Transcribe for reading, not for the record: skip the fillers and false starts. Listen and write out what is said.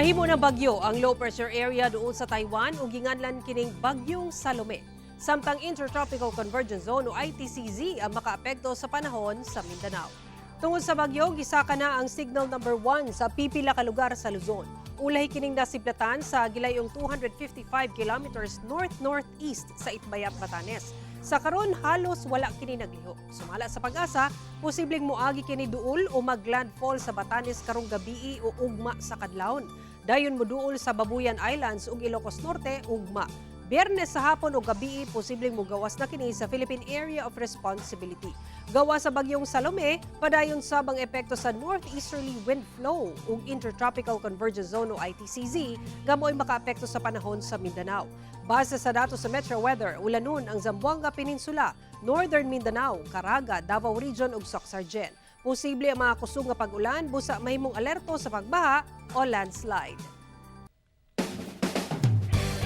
Nahimo ng bagyo ang low pressure area duol sa Taiwan ug ginganlan kining Bagyong Salome. Samtang Intertropical Convergence Zone o ITCZ ang makaapekto sa panahon sa Mindanao. Tungod sa bagyo, gisaka na ang signal number 1 sa pipila ka lugar sa Luzon. Ulahi kining nasiblatan sa gilayong 255 kilometers north-northeast sa Itbayat, Batanes. Sa karon, halos wala kini naglihok. Sumala sa PAGASA, posibleng moagi kini duol o maglandfall sa Batanes karong gabii o ugma sa kadlawon. Dayon moduol sa Babuyan Islands ug Ilocos Norte ugma. Biyernes sa hapon o gabii, posibleng mugawas na kini sa Philippine Area of Responsibility. Gawa sa Bagyong Salome, padayon sab ang epekto sa northeasterly wind flow ug Intertropical Convergence Zone o ITCZ nga mo'y makaapekto sa panahon sa Mindanao. Base sa datos sa Metro Weather, ulanon ang Zamboanga Peninsula, Northern Mindanao, Caraga, Davao Region ug Soccsksargen. Posible ang mga kusog nga pag-ulan busa mahimong alerto sa pagbaha o landslide.